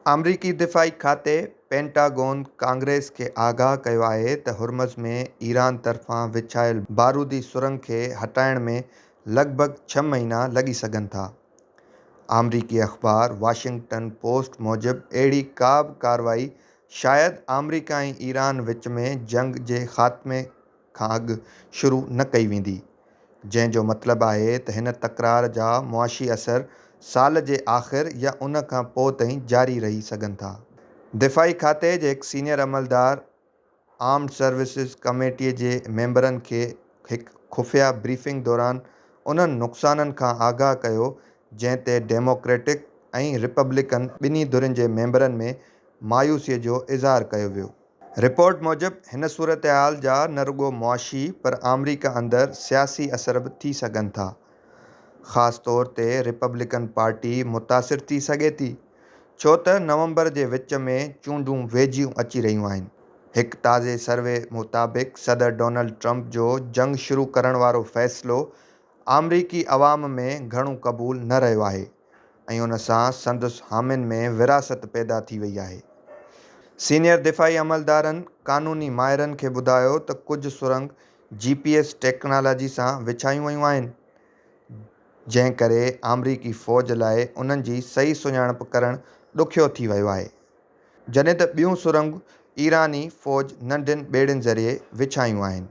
آمريڪي دفاعي کاتي، پينٽاگون، ڪانگريس کي آگاهه ڪيو آهي ته هرمز ۾ ايران طرفان وڇايل بارودي سرنگ کي هٽائڻ ۾ لڳ ڀڳ ڇهه مهينا لڳي سگهن ٿا. آمريڪي اخبار واشنگٽن پوسٽ موجب اهڙي ڪا به ڪارروائي شايد آمريڪا ۽ ايران وچ ۾ جنگ جي خاتمي کان اڳ شروع نه ڪئي ويندي، جنهن جو مطلب آهي ته هن تڪرار جا معاشي اثر سال جي آخر يا ان کان پوء تائين جاري رهي سگهن ٿا. دفاعي کاتي جي هڪ سينيئر عملدار آرمڊ سروسز ڪميٽي جي ميمبرن کي هڪ خفيه بريفنگ دوران انهن نقصانن کان آگاهه ڪيو، جنهن تي ڊيموڪريٽڪ ۽ ريپبلڪن ٻنهي ڌرين جي ميمبرن ۾ مايوسي جو اظهار ڪيو ويو. رپورٽ موجب هن صورتحال جا نه رڳو معاشي پر آمريڪا اندر سياسي اثر به ٿي سگهن ٿا. خاص طور تي ريپبلڪن پارٽي متاثر ٿي سگهي ٿي، ڇو ته نومبر جي وچ ۾ چونڊون ويجهيون اچي رهيون آهن. هڪ تازي سروي مطابق صدر ڊونلڊ ٽرمپ جو جنگ شروع ڪرڻ وارو فيصلو آمريڪي عوام ۾ گهڻو قبول نه رهيو آهي. ۽ ان سان سندس حامين ۾ ورهاست پيدا ٿي وئي آهي. سينيئر دفاعي عملدارن قانوني ماهرن کي ٻڌايو ته ڪجهه سرنگ جي پي ايس ٽيڪنالاجي سان وڇايون ويون آهن، جنهن ڪري آمريڪي فوج لاء انهن جي صحيح سڃاڻپ ڪرڻ ڏکيو ٿي ويو آهي، جڏهن ته ٻيون سرنگون ايراني فوج ننڍين ٻيڙين ذريعي وڇايون آهن.